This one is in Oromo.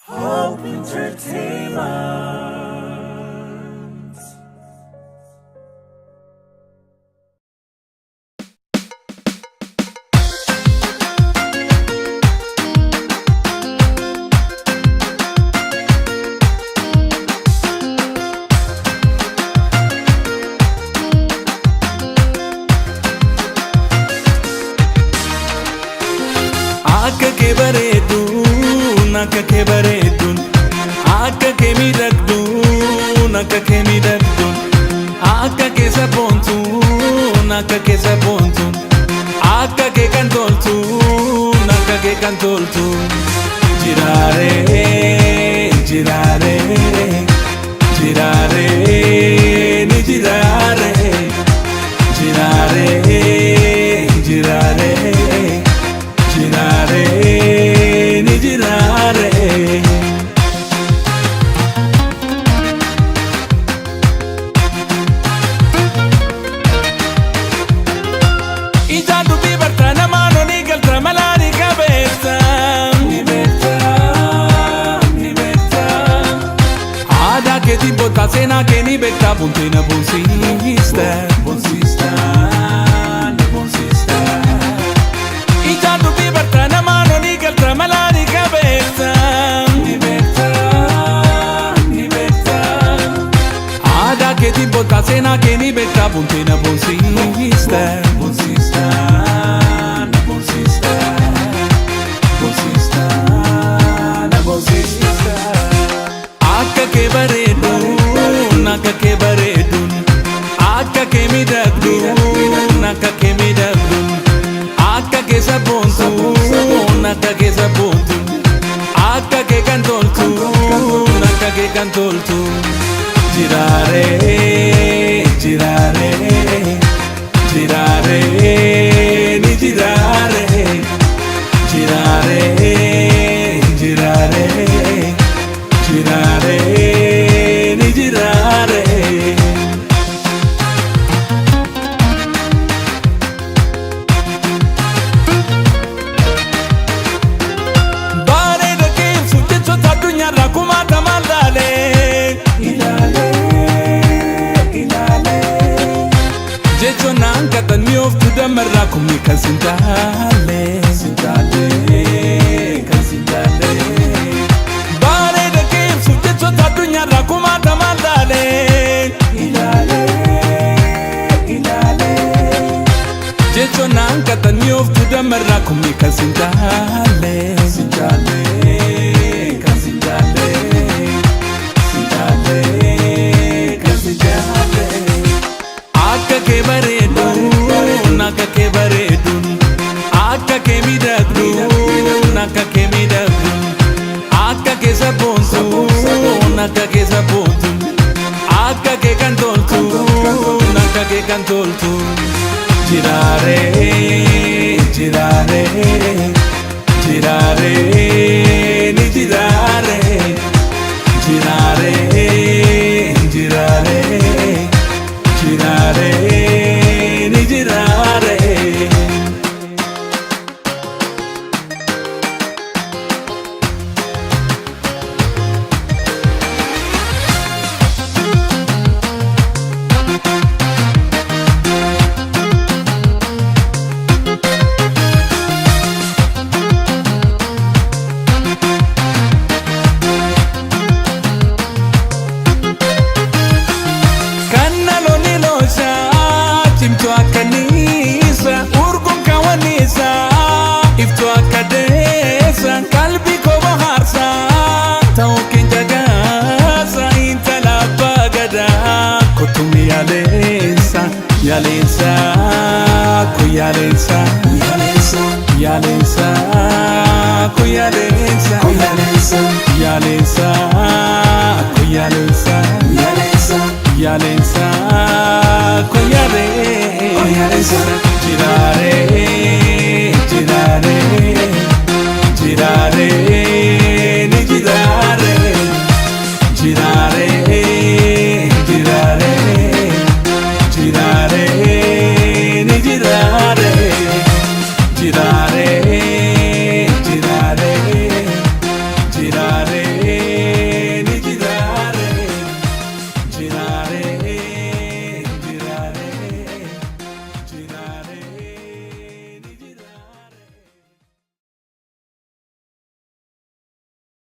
Hope Entertainment. Akka kee bareeduun, akka kee bareeduun, akka kee miidhagduun, akka kee miidhagduun, akka kee sabboontuun, akka kee sabboontuun, akka kee kan toltuun, akka kee kan toltuun. Jiraaree, jiraaree, jiraaree, ni jiraaree, jiraaree, jiraaree. Jiraaree ni jiraaree. Ijaan dubbii bartaa namaan olii galta malaa ni qabeessa. Ni beekta, ni beekta. Aadaa keetiin boontaa, seenaa kee ni beekta, buntee na boonsiista. Boonsiista, na boonsiista. Ijaan dubbii bartaa namaan olii galta malaa ni qabeessa. Ni beekta, ni beekta. Aadaa keetiin boontaa, seenaa kee ni beekta, buntee na boonsiista. Boonsiista, na boonsiista. Boonsiista, na boonsiista. Akka kee bareeduun, akka kee bareeduun, akka kee miidhagduun, akka kee miidhagduun, akka kee sabboontuun, akka kee sabboontuun, akka kee kan toltuun, akka kee kan toltuun. Jiraaree, jiraaree, jiraaree, ni jiraaree, jiraaree, jiraaree. Jiraaree ni jiraaree. Bareeda keemsu jechoota addunyaarraa kumaatamaan laalee. Ilaalee, ilaalee. Jechoon naan katan mi'ooftu damarraa kumni kan sin taalle. Sin taalle, kan sin taalle. Bareeda keemsu jechoota addunyaarraa kumaatamaan laalee. Ilaalee, ilaalee. Jechoon naan katan mi'ooftu damarraa kumni kan sin taalle. Sin taalle, kan sin taalle. Sin taalle, kan sin taalle. Akka kee bareeduun, akka kee bareeduun, akka kee miidhagduun, akka kee miidhagduun, akka kee sabboontuun, akka kee sabboontuun, akka kee kan toltuun, akka kee kan toltuun. Jiraaree, jiraaree, jiraaree, ni jiraaree, jiraaree, jiraaree. Jiraaree ni jiraaree. Kanna loni looshaa cimtuu akka niisa, urguun kaawwanniisa, iftuu akka deessa, qalbii koo bohaarsa ta'uu keenya gaasa. Intala abbaa gadaa kottumni yaaleensa, yaaleensa ko yaaleensa, Yaaleensa, yaaleensa ko yaaleensa, yaaleensa, yaaleensa ko yaaleensa. Yaaleensa, Yaaleensa ko yaaleensa. Jiraaree, jiraaree, jiraaree.